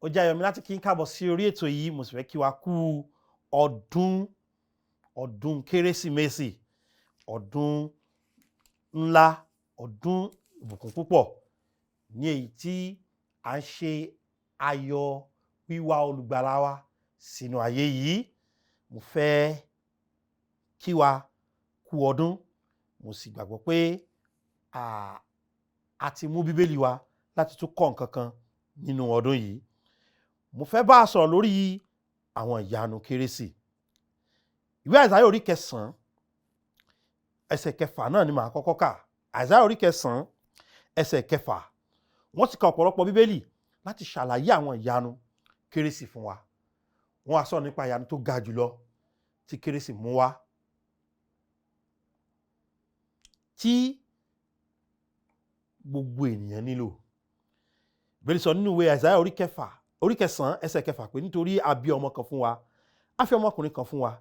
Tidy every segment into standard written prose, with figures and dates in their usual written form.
Ó jẹ́ ayọ̀ mi láti kí n káàbọ̀ sí orí ètò yìí. Mo sì fẹ́ kí wa kú ọdún, ọdún Kérésìmesì, ọdún ńlá, ọdún ìbùkún púpọ̀, ní èyí tí à ń ṣe ayọ̀ wíwá olùgbàlà wa sínú ayé yìí. Mo fẹ́ kí wa kú ọdún. Mo sì gbàgbọ́ pé a ti mú Bíbélì wa láti tún kọ́ nǹkan kan nínú ọdún yìí. Mo fẹ́ bá a sọ̀rọ̀ lórí àwọn ìyanu Kérésì. Ìwé Àìsáyà orí 9, ẹsẹ̀ 6 náà ni màá kọ́kọ́ kà. Àìsáyà orí 9, ẹsẹ̀ 6. Wọ́n ti ka ọ̀pọ̀lọpọ̀ Bíbélì láti ṣàlàyé àwọn ìyanu Kérésì fún wa. Wọ́n á sọ̀rọ̀ nípa ìyanu tó ga jùlọ tí Kérésì mú wá, tí gbogbo ènìyàn nílò. Bíbélì sọ nínú ìwé Àìsáyà orí 6, orí 9, ẹsẹ̀ 6 pé nítorí a bí ọmọ kan fún wa, a fi ọmọkùnrin kan fún wa,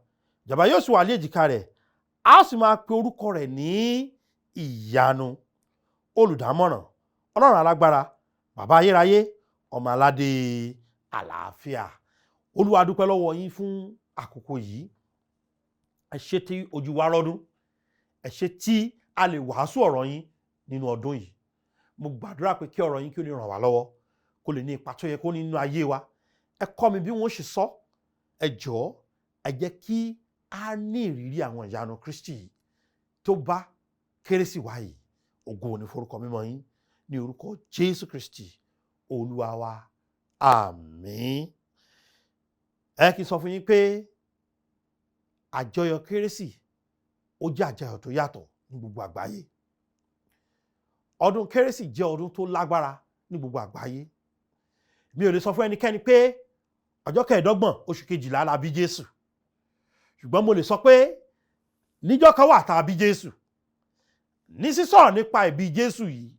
ìjọba yóò sì wà lé èjìká rẹ̀, a ó sì máa pe orúkọ rẹ̀ ní Ìyanu, Olùdámọ̀ràn, Ọlọ́run Alágbára, Bàbá Ayérayé, Ọmọ Aládé Àlàáfíà. Olúwa, dúpẹ́ lọ́wọ́ yín fún àkókò yìí. Ẹ ṣé tí ojú wa rọ́dún. Ẹ ṣé tí a lè wàásù ọ̀rọ̀ yín nínú ọdún yìí. Mo gbàdúrà pé kí ọ̀rọ̀ yín kí ó lè ràn wá lọ́wọ́, kó lè ní ipa tó yẹ kó ní nínú ayé wa. Ẹ kọ́ mi bí wọ́n ṣe sọ. Ẹ jọ̀ọ́, ẹ jẹ́ kí a ní ìrírí àwọn ìyanu Kristi yìí tó bá Kérésì wá yìí. Ògo ni forúkọ mímọ́ yín, ní orúkọ Jésù Kristi Olúwa wa, àmín. Ẹ kí n sọ fún yín pé àjọyọ̀ Kérésì, ó jẹ́ àjọyọ̀ tó yàtọ̀ ní gbogbo àgbáyé. Ọdún Kérésì jẹ́ ọdún tó lágbára ní gbogbo àgbáyé. Mi ò lè sọ fún ẹnikẹ́ni pé ọjọ́ 25 oṣù 12 la bí Jésù, ṣùgbọ́n mo lè sọ pé níjọ́ kan wà tá a bí Jésù. Ní sísọ̀rọ̀ nípa ìbí Jésù yìí,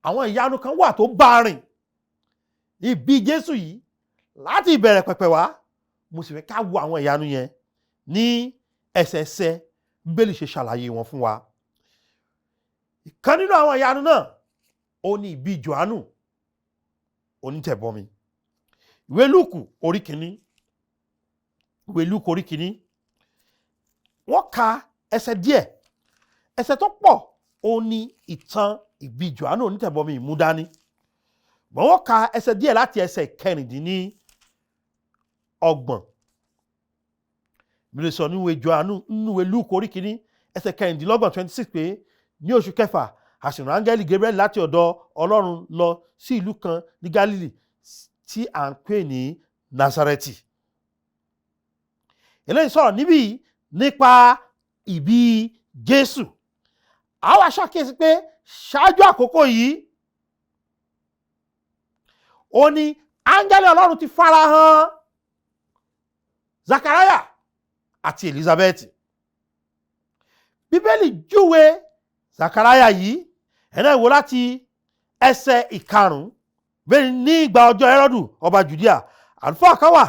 àwọn ìyanu kan wà tó bá rìn ìbí Jésù yìí láti ìbẹ̀rẹ̀ pẹ̀pẹ̀ wá. Mo sì fẹ́ ká wo àwọn ìyanu yẹn ní ẹsẹẹsẹ, Bíbélì ṣe ṣàlàyé wọn fún wa. Ìkan nínú àwọn ìyanu náà, ó ní ìbí Jòhánù onítẹ̀bọmi. Ìwé Lúùkù orí 1, ìwé Lúùkù orí 1, wọ́n ka ẹsẹ̀ díẹ̀. Ẹsẹ̀ tó pọ̀ ó ní ìtàn ìbí Jòhánù onítẹ̀bọmi ìmúdání, bọ́n wọ́n ka ẹsẹ̀ díẹ̀ láti ẹsẹ̀ 26. Bíbélì sọ nínú ìwé Jòhánù, nínú ìwé Lúùkù orí 1, ẹsẹ̀ 26, 26 pé ní oṣù 6, a sì rán áńgẹ́lì Gabriel láti ọ̀dọ̀ Ọlọ́run lọ sí ìlú kan ní Gálílì tí à ń pè ní Nazareti. Eléyìí sọ̀rọ̀ níbí nípa ìbí Jésù. A wá ṣàkíyèsí pé ṣáájú àkókò yìí, ó ní áńgẹ́lì Ọlọ́run ti farahàn Zakaraya àti Elizabeth. Bíbélì júwe Zakaraya yìí. Ẹ̀nà ìwò láti ẹsẹ̀ 5 bẹ́ẹ̀: ní ìgbà ọjọ́ Hẹ́rọ́dù ọba Judea, àlùfáà kan wà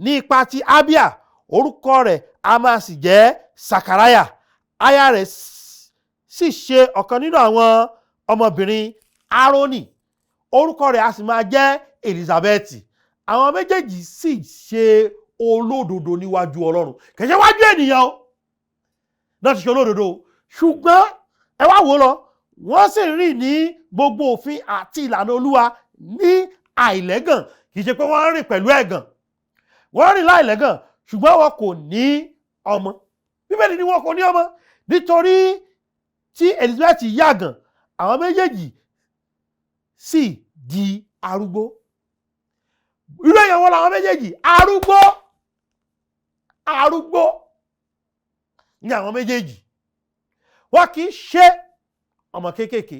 ní ipa ti Abia, orúkọ rẹ̀ a máa sì jẹ́ Sakaraya. Aya rẹ̀ sì ṣe ọ̀kan nínú àwọn ọmọbìnrin Aaroni, orúkọ rẹ̀ a sì máa jẹ́ Elizabeth. Àwọn méjèèjì sì ṣe olódodo níwájú Ọlọ́run. Kì í ṣe wájú ènìyàn o náà ti ṣe olódodo, ṣùgbọ́n ẹ wá wò lọ, wọ́n sì rìn ní gbogbo òfin àti ìlànà Olúwa ní àìlẹ́gàn. Kì í ṣe pé wọ́n rìn pẹ̀lú ẹ̀gàn, wọ́n rìn láìlẹ́gàn, ṣùgbọ́n wọn kò ní ọmọ. Bíbélì ní wọn kò ní ọmọ nítorí tí Elizabeth yàgàn, àwọn méjèèjì sì di arúgbó. Irú èèyàn wọn làwọn méjèèjì? Arúgbó, arúgbó ní àwọn méjèèjì. Wọn kì í ṣe ọmọ kéékèèké.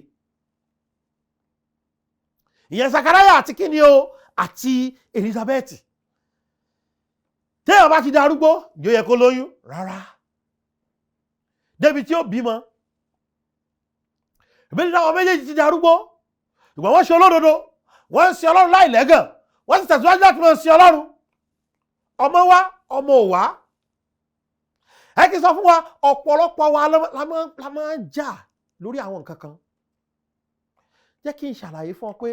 Ìyẹn Sakaraya àti kíni o, àti Elizabeth. Téèyàn bá ti di arúgbó, yóò yẹ kó lóyún? Rárá, débi tí ó bímọ. Ìbéèrè náà, àwọn méjèèjì ti di arúgbó, ìgbà wọ́n ṣe olódodo, wọ́n ń sin Ọlọ́run láìlẹ́gàn, wọ́n sì tẹ̀síwájú láti máa sin Ọlọ́run. Ọmọ wa, ọmọ ò wá. Ẹ kì í sọ fún wa, ọ̀pọ̀lọpọ̀ wa la máa ń jà lórí àwọn nǹkan kan. Jẹ́ kí n ṣàlàyé fún ọ pé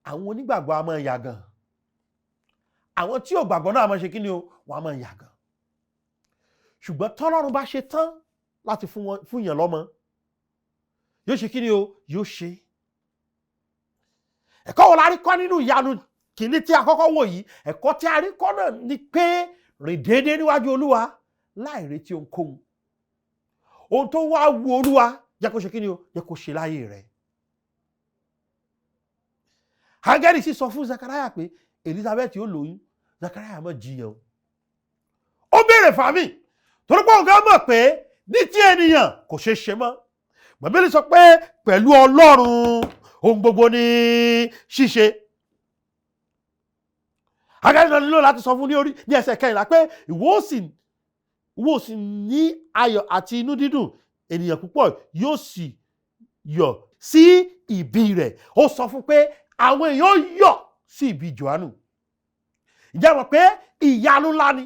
àwọn onígbàgbọ́ a máa yàgàn. Àwọn tí ò gbàgbọ́ náà máa ṣe kí ni o, wọ́n á máa yàgàn. Ṣùgbọ́n tọ́lọ́run bá ṣe tán láti fún yàn lọ́mọ, yóò ṣe kí ni o, yóò ṣe. Ẹ̀kọ́ wo la rí kọ́ nínú ìyanu kìíní tí a kọ́kọ́ wò yìí? Ẹ̀kọ́ tí a rí kọ́ náà ni pé rìn déédéé níwájú Olúwa láì retí ohunkóhun. Ohun tó wá wu Olúwa, jẹ́ kó ṣe kí ni o, jẹ́ kó ṣe láyé rẹ̀. Áńgẹ́lì sì sọ fún Zachariah pé Elizabeth yóò lóyún. Zachariah má jiyàn, ó béèrè fàmì, torí pé òun gan mọ̀ pé ní ti ènìyàn kò ṣeé ṣe mọ́. Bíbélì sọ pé pẹ̀lú Ọlọ́run ohun gbogbo ní ṣíṣe. Áńgẹ́lì náà nílò láti sọ fún ní orí ní ẹsẹ̀ 14 pé ìwọ ó sì ní ayọ̀ àti inú dídùn, ènìyàn púpọ̀ yóò sì yọ̀ sí ìbí rẹ̀. Ó sọ fún pé àwọn èèyàn yọ̀ sí ìbí Jòhánù. Ǹjẹ́ mọ̀ pé ìyanu ńlá ni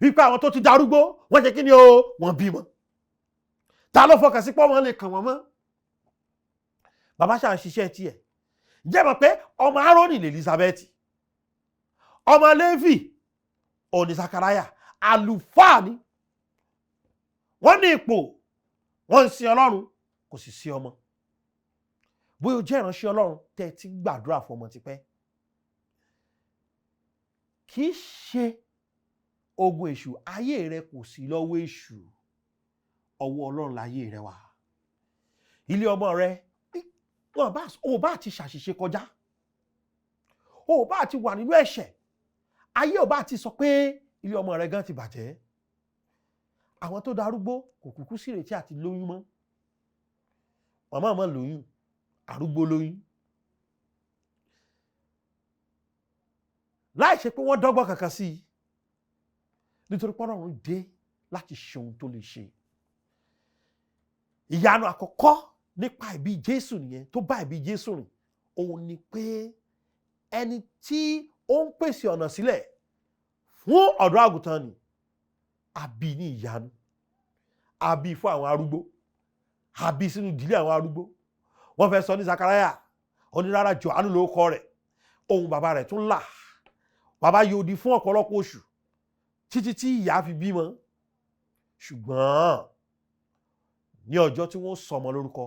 wípé àwọn tó ti darúgbó wọ́n ṣe kí ni o, wọ́n bímọ. Ta ló fọkàn sí pọ́ wọn lè kàn wọ́n mọ́? Bàbá ṣáà ń ṣiṣẹ́ tiẹ̀. Ǹjẹ́ mọ̀ pé ọmọ Árónì lè Elizabeth, ọmọ Léfì òní Sakaraya, àlùfáà ni wọ́n ní ipò, wọ́n ń sin Ọlọ́run, kò sì sí ọmọ. Bóyá o jẹ́ ìránṣẹ́ Ọlọ́run tẹ́ ẹ ti gbàdúrà fún ọmọ tipẹ́, kì í ṣe ogun èṣù, ayé rẹ kò sí lọ́wọ́ èṣù, ọwọ́ Ọlọ́run láyé rẹ wà. Ilé ọmọ rẹ, o bá ti ṣàṣìṣe kọjá, o bá ti wà nínú ẹ̀ṣẹ̀, ayé ò bá ti sọ pé ilé ọmọ rẹ gan ti bàjẹ́. Àwọn tó darúgbó kò kúkú sí ìrètí àti lóyún mọ́, màmá mọ́ lóyún, arúgbó lóyún, láì ṣe pé wọ́n dọ́gbọ́n kankan sí i, nítorí pé Ọlọ́run dé láti ṣe ohun tó lè ṣe. Ìyanu àkọ́kọ́ nípa ìbí Jésù nìyẹn tó bá ìbí Jésù rìn, òun ni pé ẹni tí ó ń pèsè ọ̀nà sílẹ̀ fún ọ̀dọ́ àgùntàn ni àbí ní ìyanu, àbí fún àwọn arúgbó, àbí sínú ìdílé àwọn arúgbó. Wọ́n fẹ́ sọ ní Sakaraya, ó ní rárá, Jòhánù ló kọ rẹ̀. Ohun bàbá rẹ̀ tún là, bàbá yóò di fún ọ̀pọ̀lọpọ̀ oṣù títí tí ìyá fi bímọ. Ṣùgbọ́n ní ọjọ́ tí wọ́n sọmọ lórúkọ,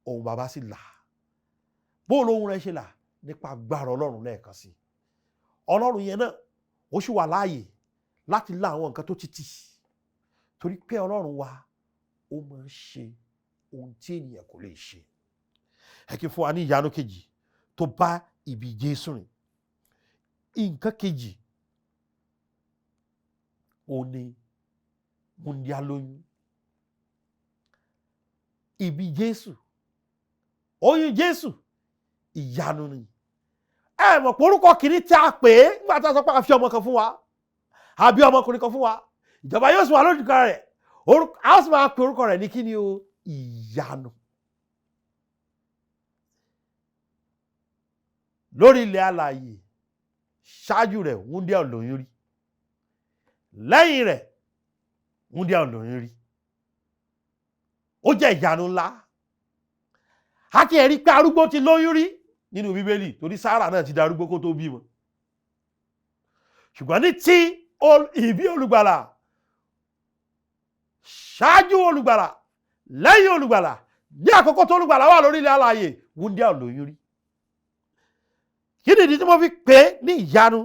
ohun bàbá sì là. Bó lóhun rẹ̀ ṣe là? Nípa agbára Ọlọ́run lẹ́ẹ̀kan sí. Ọlọ́run yẹn náà ó sì wà láàyè láti la àwọn nǹkan tó ti tì, torí pé Ọlọ́run wa ó máa ń ṣe ohun tí ènìyàn kò lè ṣe. Ẹ kí fún wa ní ìyanu kejì tó bá ìbí Jésù rìn. Nǹkan kejì ó ní wúndíá lóyún. Ìbí Jésù, oyún Jésù, ìyanu ni. Ẹ mọ̀ pé orúkọ kìíní tí a pè é nígbà tí a sọ pé a fi ọmọ kan fún wa, àbí ọmọkùnrin kan fún wa, ìjọba yóò sì wà lójú kan rẹ̀, a ó sì máa pe orúkọ rẹ̀ ní kí ni o, ìyanu. Lórí ilẹ̀ alààyè ṣáájú rẹ̀ wúndíá ò lóyún rí, lẹ́yìn rẹ̀ wúndíá ò lóyún rí. Ó jẹ́ ìyanu ńlá. A ti ẹ̀rí pé arúgbó ti lóyún rí nínú Bíbélì, torí Sárà náà ti darúgbó kó tó bímọ. Ṣùgbọ́n ní ti ìbí olùgbàlà, ṣáájú olùgbàlà, lẹ́yìn olùgbàlà, ní àkókò tó olùgbàlà wà lórí ilẹ̀ alààyè, wúndíá ò lóyún rí. Kí nìdí tí mo fi pè é ní ìyanu?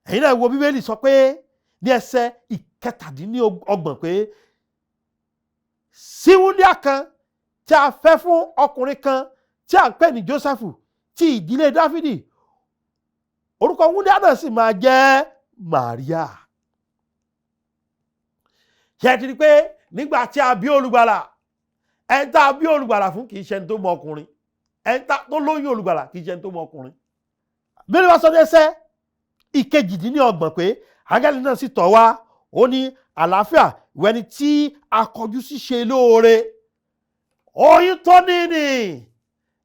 Ẹ̀yin náà wo Bíbélì sọ pé ní ẹsẹ̀ 37 pé sí wúndíá kan tí a fẹ́ fún ọkùnrin kan tí a ń pè ní Jósẹ́fù ti ìdílé Dáfídì, orúkọ wúndíá náà sì máa jẹ́ Màríà. Ṣé ẹ ti rí pé nígbà tí a bí olùgbàlà, ẹni tá a bí olùgbàlà fún kì í ṣe ẹni tó mọ ọkùnrin, ẹni tó lóyún olùgbàlà kì í ṣe ẹni tó mọ ọkùnrin. Bíbélì wá sọ ní ẹsẹ̀ 28 pé áńgẹ́lì náà sì tọ̀ wá, ó ní àlàáfíà ìwọ ẹni tí a kọjú sí ṣe lóore. Oyún tó ní ní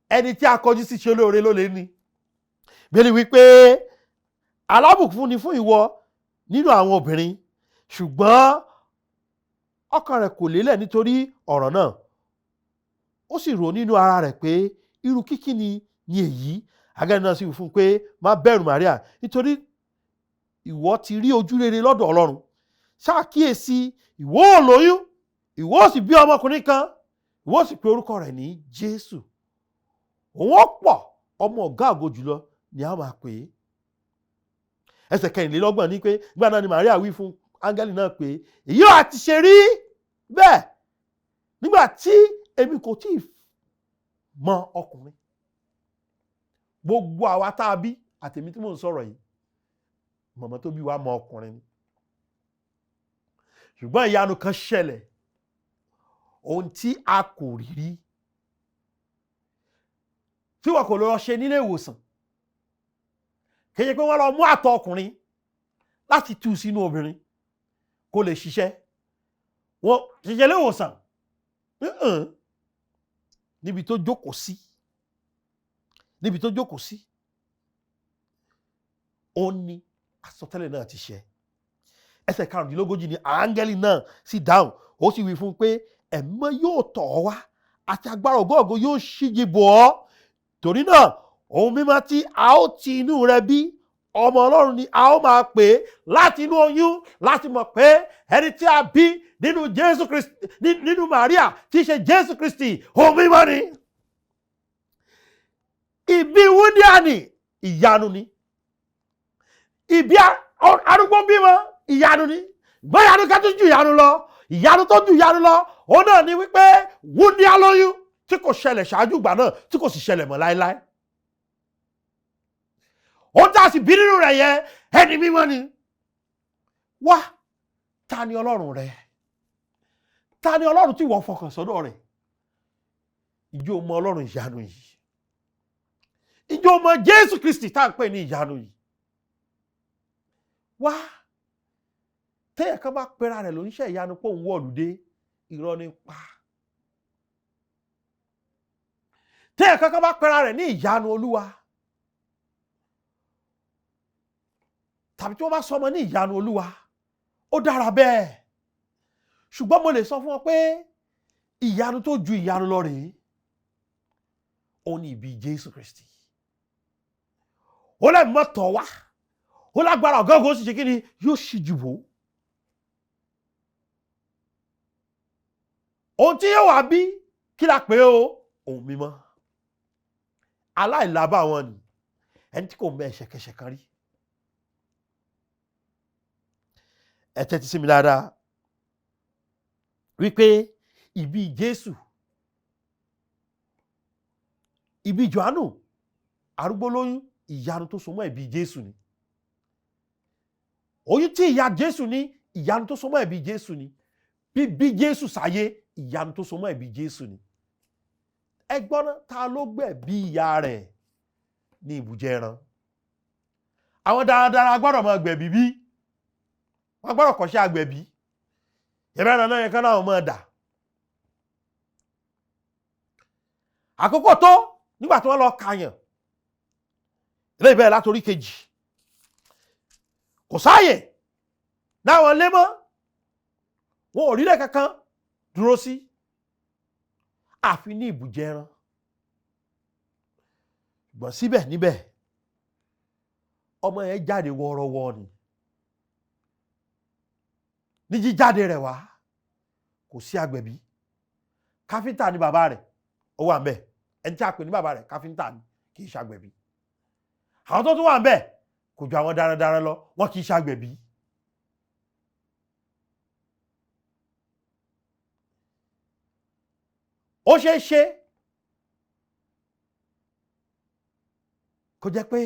ẹni tí a kọjú sí ṣe lóore ló lè ní. Bíbélì wípé alábùkún ni fún ìwọ nínú àwọn obìnrin, ṣùgbọ́n ọkàn rẹ̀ kò lélẹ̀ nítorí ọ̀rọ̀ náà. Ó sì rò nínú ara rẹ̀ pé irú kíkí ni èyí, Áńgẹ́lì náà sì wí fún un pé, má bẹ̀rù Màríà, nítorí ìwọ ti rí ojú rere lọ́dọ̀ Ọlọ́run. Ṣàkíyèsí, ìwọ ò lóyún, ìwọ ò sì bí ọmọkùnrin kan, ìwọ ò sì pe orúkọ rẹ̀ ní Jésù. Òun ó pọ̀, ọmọ ọ̀gá ògo jùlọ ni a máa pè é. Ẹsẹ̀ 24 ní pé nígbà náà ni Màríà wí fún áńgẹ́lì náà pé, èyí ò àti ṣe rí bẹ́ẹ̀ nígbà tí èmi kò tí ì mọ ọkùnrin. Gbogbo àwa tá a bí àtèmi tí mò ń sọ̀rọ̀ yìí, mọ̀mọ́ tó bí wa mọ ọkùnrin ni. Ṣùgbọ́n ìyanu kan ṣẹlẹ̀, ohun tí a kò rí rí, tí wọn kò lọ ṣe nílé ìwòsàn. Kéye pé wọ́n lọ mú àtọ̀ ọkùnrin láti tú sínú obìnrin kó lè ṣiṣẹ́. Wọ́n ṣiṣẹ́ ilé ìwòsàn níbi tó jókòó sí, níbi tó jókòó sí, ó ní àsọtẹ́lẹ̀ náà ti ṣẹ. Ẹsẹ̀ 35 ni áńgẹ́lì náà sì dáhùn, ó sì wí fún un pé ẹ̀mí yóò tọ̀ ọ́ wá àti agbára ògo yóò ṣíji bò ọ́. Torí náà ohun mímọ́ tí a ó ti inú rẹ bí, ọmọ Ọlọ́run ni a ó máa pè é. Láti inú oyún, láti mọ̀ pé ẹni tí a bí nínú Jésù Kristi, nínú Màríà, tí í ṣe Jésù Kristi, ohun mímọ́ ni. Ìbí wúndíá ni ìyanu ni. Ìbí arúgbó bímọ ìyanu ni. Gbọ́n ìyanu ká tó ju ìyanu lọ, ìyanu tó ju ìyanu lọ, òun náà ni wípé wúndíá lóyún, tí kò ṣẹlẹ̀ ṣáájú ìgbà náà, tí kò sì ṣẹlẹ̀ mọ́ láéláé. Ohun tá a sì bí nínú rẹ̀ yẹn, ẹni mímọ́ ni. Wá, ta ni Ọlọ́run rẹ? Ta ni Ọlọ́run tí wọ́n fọkàn sọ́dọ̀ rẹ̀? Ìjọ mọ Ọlọ́run ìyanu yìí? Ìjọ mọ Jésù Kristi tá à ń pè ní ìyanu yìí? Wá, téèyàn kan bá pera rẹ̀ lóníṣẹ́ ìyanu pé òun wọ̀lúdé, irọ́ ní pa. Téèyàn kankan bá pera rẹ̀ ní ìyanu Olúwa, tàbí tí wọ́n bá sọmọ ní ìyanu Olúwa, ó dára bẹ́ẹ̀. Ṣùgbọ́n mo lè sọ fún ọ pé ìyanu tó ju ìyanu lọ rèé, òun ni ìbí Jésù Kristi. Ó lè mọ́ tọ̀ wá, ó lágbára ọ̀gángan, ó sì ṣe kí ni yóò ṣì jù bò. Ohun tí yóò wá bí kí la pè ó, ohun mímọ́. Aláìlábà wọn ni ẹni tí kò mọ ẹ̀ṣẹ̀kẹ̀ṣẹ̀ kan rí. Ẹ tẹ́tí sí mi dáadáa wípé ìbí Jésù, ìbí Jòhánù arúgbó lóyún, ìyanu tó so mọ́ ìbí Jésù ni. Oyún tí ìyá Jésù ní, ìyanu tó so mọ́ ìbí Jésù ni. Bíbí Jésù sáyé, ìyanu tó so mọ́ ìbí Jésù ni. Ẹ gbọ́ ná, ta ló gbẹ̀bí ìyá rẹ̀ ní ibùjẹ ẹran? Àwọn darandaran gbọ́dọ̀ máa gbẹ̀bí bí wọ́n gbọ́dọ̀ kọ́ṣẹ́ agbẹ̀bí. Ìbẹ́ ẹran náà yẹn kán náà máa dà. Àkókò tó nígbà tí wọ́n lọ kàyàn ilé ìbẹ̀rẹ̀ látorí kejì, kò sáàyè láwọn lé mọ́, wọn ò rílẹ̀ kankan dúró sí àfi ní ibùjẹ ẹran. Ṣùgbọ́n síbẹ̀ níbẹ̀ ọmọ yẹn jáde wọ́ọ́rọ́wọ́ ni. Ní jíjáde rẹ̀ wá, kò sí agbẹ̀bí. Káfíńtà ni bàbá rẹ̀, ó wà ńbẹ̀. Ẹni tí a pè ní bàbá rẹ̀ káfíńtà ni, kì í ṣàgbẹ̀bí. Àwọn tó tún wà ńbẹ̀ kò ju àwọn darandaran lọ, wọn kì í ṣàgbẹ̀bí. Ó ṣeé ṣe kó jẹ́ pé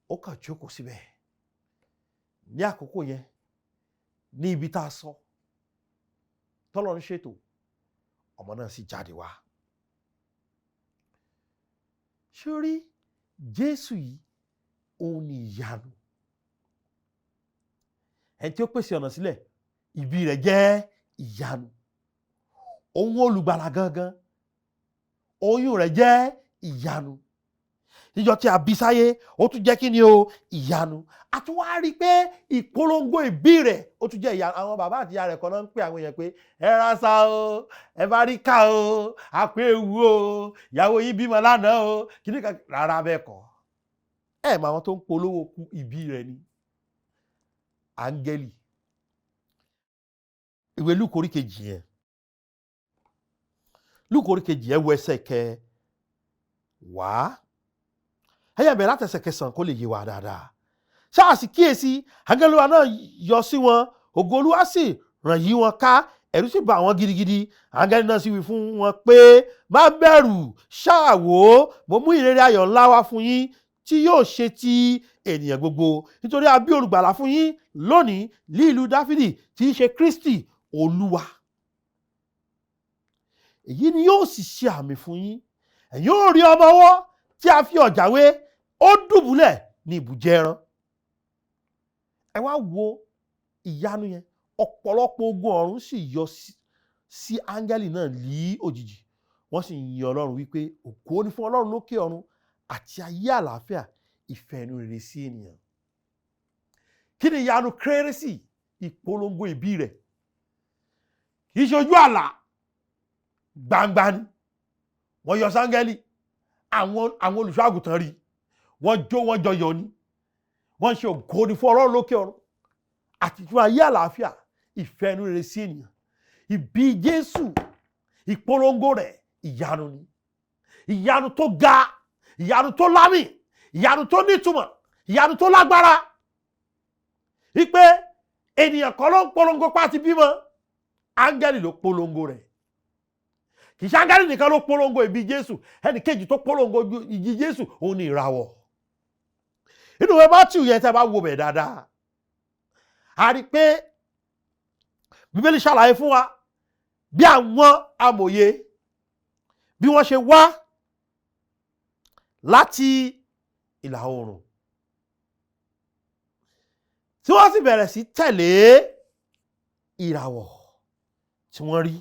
ó kàn jókòó síbẹ̀ ní àkókò yẹn, ní ibi tá a sọ tọ́lọ́run ṣètò, ọmọ náà sì jáde wá. Ṣé o rí Jésù yìí? Òun ni ìyanu. Ẹni tí ó pèsè ọ̀nà sílẹ̀, ìbí rẹ̀ jẹ́ ìyanu. Òun olùgbàlà gangan, oyún rẹ̀ jẹ́ ìyanu. Níjọ́ tí a bí sáyé, ó tún jẹ́ kí ni o, ìyanu. A tún wá rí i pé ìpolongo ìbí rẹ̀, ó tún jẹ́ ìyanu. Àwọn bàbá àti ìyá rẹ̀ kan náà ń pè àwọn èèyàn pé ẹ ra sa o, ẹ bá rí ká o, àpò ewu o, ìyàwó yín bímọ lánàá o, kìíní kan. Rárá, bẹ́ẹ̀ kọ́. Ẹ mọ àwọn tó ń polówó kú ìbí rẹ̀ ni áńgẹ́lì. Ìwé Lúùkù orí 2 yẹn, Lúùkù orí 2, ẹ wo ẹsẹ̀ 10. Ẹ yà bẹ̀rẹ̀ láti ẹsẹ̀ 9 kó lè yé wa dáadáa. Ṣáà sì kíyèsí, áńgẹ́lì Olúwa náà yọ sí wọn, ògo Olúwa sì ràn yí wọn ká, ẹ̀rù sì bà wọ́n gidigidi. Áńgẹ́lì náà sì wí fún wọn pé, "Má bẹ̀rù, ṣáà wò ó, mo mú ìrere ayọ̀ ńlá wá fún yín tí yóò ṣe ti ènìyàn gbogbo, nítorí a bí olùgbàlà fún yín lónìí ní ìlú Dáfídì, tí í ṣe Kristi Olúwa. Èyí ni yóò sì ṣe àmì fún yín: ẹ̀yin ó rí ọmọ ọwọ́ tí a fi ọ̀já wé, ó dùbúlẹ̀ ní ibùjẹ ẹran." Ẹ wá wo ìyanu yẹn. Ọ̀pọ̀lọpọ̀ ogun ọ̀run sì yọ sí áńgẹ́lì náà lí òjijì, wọ́n sì yin Ọlọ́run wípé, "Ògo ni fún Ọlọ́run lókè ọ̀run, àti ayé àlàáfíà, ìfẹ́ inú rere sí ènìyàn." Kí ni ìyanu Kérésì? Ìpolongo ìbí rẹ̀ kì í ṣe ojú àlà, gbangba ni wọ́n yọ sáńgẹ́lì. Àwọn olùṣọ́ àgùntàn rí, wọ́n jó, wọ́n jọyọ̀ ni. Wọ́n ṣe, "Ògo ni fún Ọlọ́run lókè ọ̀run, àti fún ayé àlàáfíà, ìfẹ́ inú rere sí ènìyàn." Ìbí Jésù, ìpolongo rẹ̀, ìyanu ni, ìyanu tó ga, ìyanu tó lámì, ìyanu tó nítumọ̀, ìyanu tó lágbára, wípé ènìyàn kan ló ń polongo pa ti bímọ, áńgẹ́lì ló polongo rẹ̀. Kì í ṣe áńgẹ́lì nìkan ló polongo ìbí Jésù. Ẹnì kejì tó polongo ìbí Jésù, òun ni ìràwọ̀. Inú ìwé Matthew yẹn, tẹ́ bá wo bẹ̀ dáadáa, a rí i pé Bíbélì ṣàlàyé fún wa bí àwọn amòye, bí wọ́n ṣe wá láti ìlà oòrùn, tí wọ́n sì bẹ̀rẹ̀ sí tẹ̀lé ìràwọ̀ tí wọ́n rí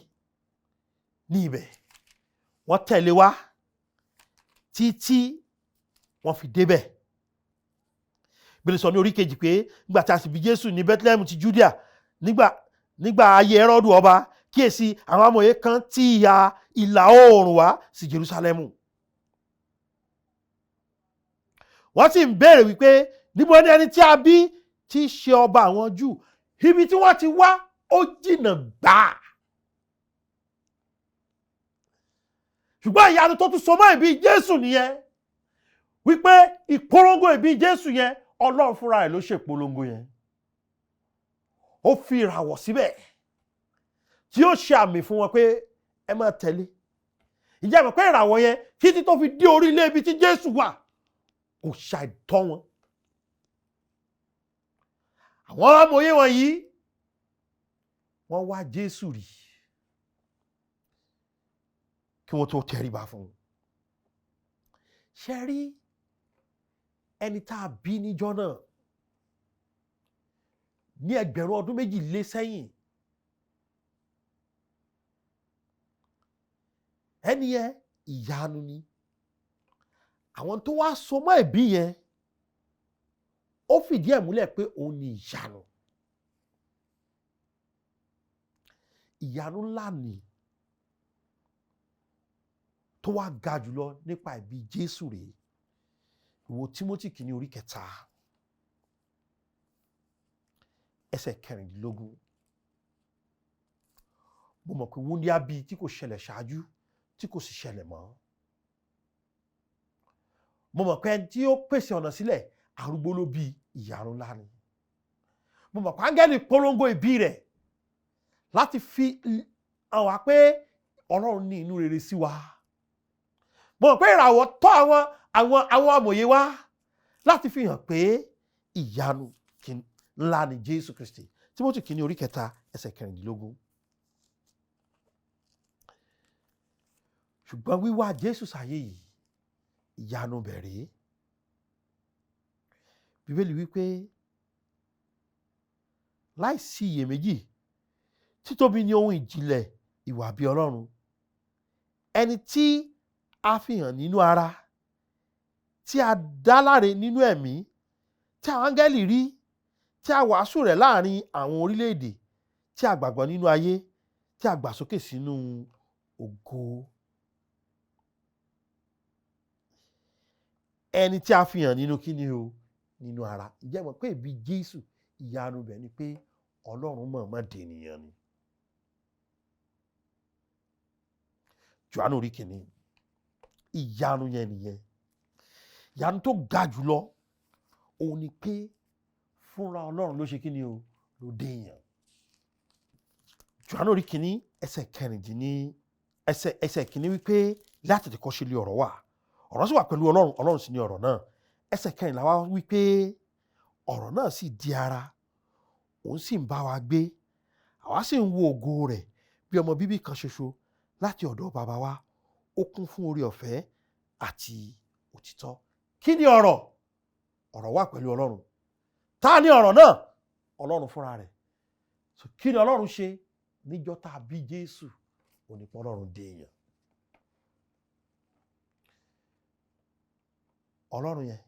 ní ibẹ̀. Wọ́n tẹ̀lé wá títí wọ́n fi débẹ̀. Bíbélì sọ ní orí 2 pé nígbà tí a sì bí Jésù ní Bethlehem ti Judea, nígbà ayé Hẹ́rọ́dù ọba, kíyèsí, àwọn amòye kan tí ìhà ìlà oòrùn wá sí Jerúsálẹ́mù. Wọ́n sì ń béèrè wípé, "Níbo ni ẹni tí a bí tí í ṣe ọba àwọn Júù?" Ibi tí wọ́n ti wá, ó jìnnà gbáà. Ṣùgbọ́n ìyanu tó tún so mọ́ ìbí Jésù nìyẹn, wípé ìpolongo ìbí Jésù yẹn, Ọlọ́run fúnra rẹ̀ ló ṣèpolongo yẹn. Ó fi ìràwọ̀ síbẹ̀ tí ó ṣe àmì fún wọn pé ẹ máa tẹ̀lé. Ìjẹ́ mọ̀ pé ìràwọ̀ yẹn, títí tó fi dé orí ilé ibi tí Jésù wà, kò ṣàìtọ́ wọn. Àwọn amòye wọ̀nyí, wọ́n wá Jésù rí kí wọ́n tó tẹríba fún un. Ṣe rí ẹni tá a bí níjọ́ náà ní 2000 lé sẹ́yìn, ẹni yẹn, ìyanu ni. Àwọn tó wá so mọ́ ẹ̀bí yẹn, ó fìdí ẹ̀ múlẹ̀ pé òun ni ìyanu. Ìyanu ńlá ni tó wá ga jùlọ nípa ìbí Jésù rèé. Ìwò Tímótì kìíní orí 3, ẹsẹ̀ 16. Mo mọ̀ pé wúndíá bíi tí kò ṣẹlẹ̀ ṣáájú, tí kò sì ṣẹlẹ̀ mọ́. Mo mọ̀ pé ẹni tí ó pèsè ọ̀nà sílẹ̀, arúgbó ló bí, ìyanu ńlá ni. Mo mọ̀ pé áńgẹ́lì polongo ìbí rẹ̀ láti fi hàn wá pé Ọlọ́run ní inú rere sí wa. Mo mọ̀ pé ìràwọ̀ tọ́ àwọn amòye wá láti fi hàn pé ìyanu ńlá ni Jésù Kristi. Tímótì kìíní orí 3, ẹsẹ̀ 16. Ṣùgbọ́n wíwá Jésù sáyé yìí, ìyanu bẹ̀rẹ̀. Bíbélì wípé láìsí iyèméjì, títóbi ni ohun ìjìnlẹ̀ ìwà bí Ọlọ́run, ẹni tí a fi hàn nínú ara, tí a dá láre nínú ẹ̀mí, tí àwọn áńgẹ́lì rí, tí a wàásù rẹ̀ láàrin àwọn orílẹ̀-èdè, tí a gbàgbọ́ nínú ayé, tí a gbà sókè sínú ògo. Ẹni tí a fi hàn nínú kíni o, nínú ara. Ǹjẹ́ mọ̀ pé ìbí Jésù, ìyanu bẹ̀ ni pé Ọlọ́run mọ̀ọ́mọ̀ dènìyàn ni. Jòhánù orí kìíní, ìyanu yẹn nìyẹn. Ìyanu tó ga jùlọ òun ni pé fúnra Ọlọ́run ló ṣe kíni o, ló dé èèyàn. Jòhánù orí kìíní ẹsẹ̀ kẹrìndínní ẹsẹ̀ kìíní wípé látètèkọ́ṣe lé ọ̀rọ̀ wà, ọ̀rọ̀ sì wà pẹ̀lú Ọlọ́run, Ọlọ́run sì ni ọ̀rọ̀ náà. Ẹsẹ̀ kẹrìnlá wá wípé ọ̀rọ̀ náà sì di ara, òun sì ń bá wa gbé, àwa sì ń wo ògo rẹ̀ bí ọmọ bíbí kan ṣoṣo láti ọ̀dọ̀ bàbá wa, ó kún fún oore ọ̀fẹ́ àti òtítọ́. Kí ni ọ̀rọ̀? Ọ̀rọ̀ wà pẹ̀lú Ọlọ́run. Ta ni ọ̀rọ̀ náà? Ọlọ́run fúnra rẹ̀. So kí ni Ọlọ́run ṣe níjọ́ tá a bí Jésù? Òní pé Ọlọ́run dé èèyàn. Ọlọ́run yẹn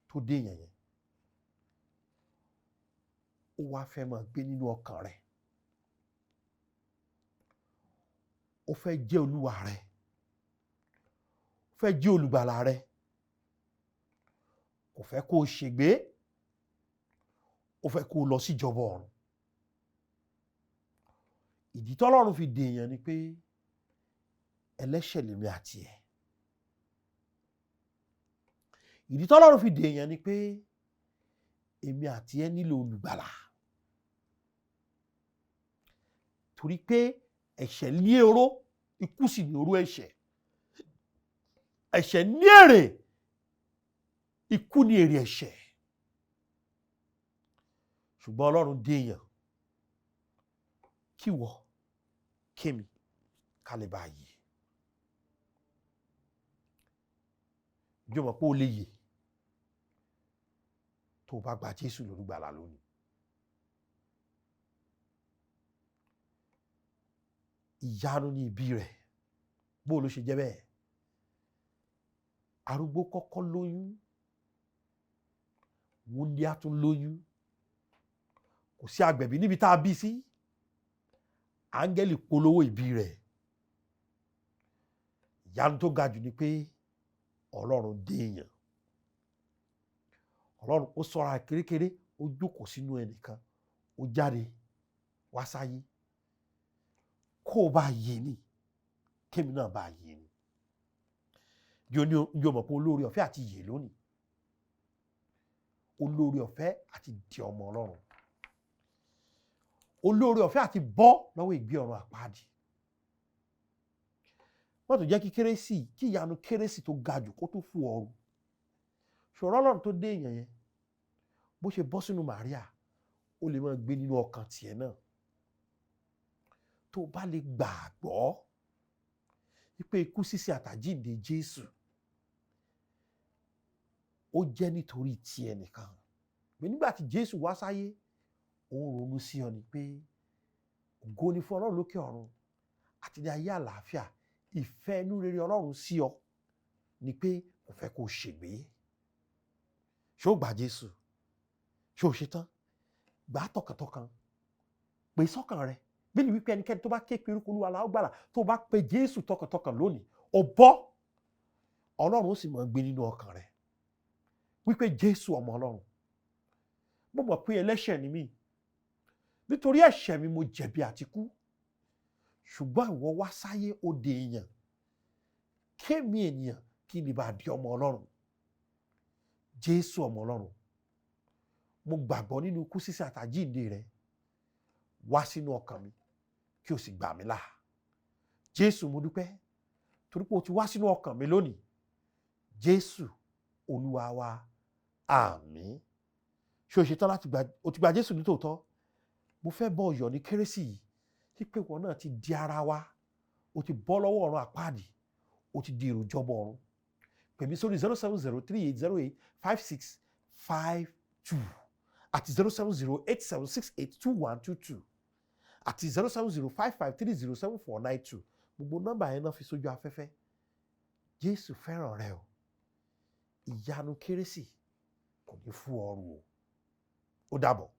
tó dé èèyàn yẹn, ó wá fẹ́ máa gbé nínú ọkàn rẹ̀. Ó fẹ́ jẹ́ Olúwa rẹ̀, ó fẹ́ jẹ́ olùgbàlà rẹ̀, kò fẹ́ kó o ṣègbé, ó fẹ́ kó o lọ síjọba ọ̀run. Ìdí tọ́lọ́run fi dè èèyàn ni pé ẹlẹ́ṣẹ̀ lèmi àti ẹ̀. Ìdí tọ́lọ́run fi dè èèyàn ni pé èmi àti ẹ nílò olùgbàlà. Torí pé ẹ̀ṣẹ̀ ní oró, ikú sì ní oró ẹ̀ṣẹ̀. Ẹ̀ṣẹ̀ ní èrè, ikú ní èrè ẹ̀ṣẹ̀. Ṣùgbọ́n Ọlọ́run dé èèyàn kí wọ́ kémi ká lè bá yè. Ǹjẹ́ o mọ̀ pé o lè yè tó o bá gba Jésù lólùgbàlà lónìí? Ìyanu ni ìbí rẹ̀. Bó ló ṣe jẹ́ bẹ́ẹ̀? Arúgbó kọ́kọ́ lóyún, wúndíá tún lóyún, kò sí agbẹ̀bí níbi tá a bí sí. Áńgẹ́lì polówó ìbí rẹ̀. Ìyanu tó ga jù ni pé Ọlọ́run dé èèyàn. Ọlọ́run ó sọra kérékéré, ó jókòó sínú ẹnìkan, ó jáde wá sáyé. Kó o bá yé ni, kémi náà bá yé ni. Yóò mọ̀ pé olóore ọ̀fẹ́ àti yè lónìí. Olóore ọ̀fẹ́ àti di ọmọ Ọlọ́run. Olóore ọ̀fẹ́ àti bọ́ lọ́wọ́ ìgbé ọ̀run àpáàdì. Wọ́n tó jẹ́ kí kérésì, kí ìyanu kérésì tó ga jù kó tó fún ọrùn. Ṣòro Ọlọ́run tó dé èèyàn yẹn, bó ṣe bọ́ sínú Màríà, ó lè máa gbé nínú ọkàn tiẹ̀ náà. Tó bá lè gbàgbọ́ wípé ikú sísè àtàjíǹde Jésù ó jẹ́ nítorí tiẹ̀ nìkan. Pé nígbà tí Jésù wá sáyé, òun ronú sí ọ ni pé ògo ni fún Ọlọ́run lókè ọ̀run àti ní ayé àlàáfíà. Ìfẹ́ inú rere Ọlọ́run sí ọ ni pé kò fẹ́ kó o ṣègbé. Ṣé o gbà Jésù? Ṣé o ṣetán? Gbà á tọkàntọkàn, pè sọ́kàn rẹ. Bíbélì wípé ẹnikẹ́ni tó bá ké pe orúkọ Olúwa la ó gbàlà. Tó bá pe Jésù tọkàntọkàn lónìí, ó bọ́. Ọlọ́run ó sì máa gbé nínú ọkàn rẹ wípé Jésù ọmọ Ọlọ́run, mo mọ̀ pé ẹlẹ́ṣẹ̀ ni mí, nítorí ẹ̀ṣẹ̀ mi mo jẹ̀bi àti kú, ṣùgbọ́n ìwọ wá sáyé ó di èèyàn, kémi ènìyàn kí ni bá di ọmọ Ọlọ́run. Jésù ọmọ Ọlọ́run, mo gbàgbọ́ nínú ikú sísè àtàjíǹde rẹ, wá sínú ọkàn mi kí o sì gbà mí là. Jésù mo dúpẹ́ torí pé o ti wá sínú ọkàn mi lónìí. Jésù Olúwa wa, àmín. Ṣé o ṣetán láti gba, o ti gba Jésù ní tòótọ́? Mo fẹ́ bọ́ ọyọ̀ ní kérésì yìí wípé ìwọ náà ti di ara wa, o ti bọ́ lọ́wọ́ ọ̀run àpáàdì, o ti di èròjọbọ ọ̀run. Pè mí sórí 07038085652 àti 07087682122 àti 07055307492. Gbogbo nọ́mbà yẹn náà fi sójú afẹ́fẹ́. Jésù fẹ́ràn rẹ o. Ìyanu Kérésì kò ní fún ọrùn o. Ó dàbọ̀.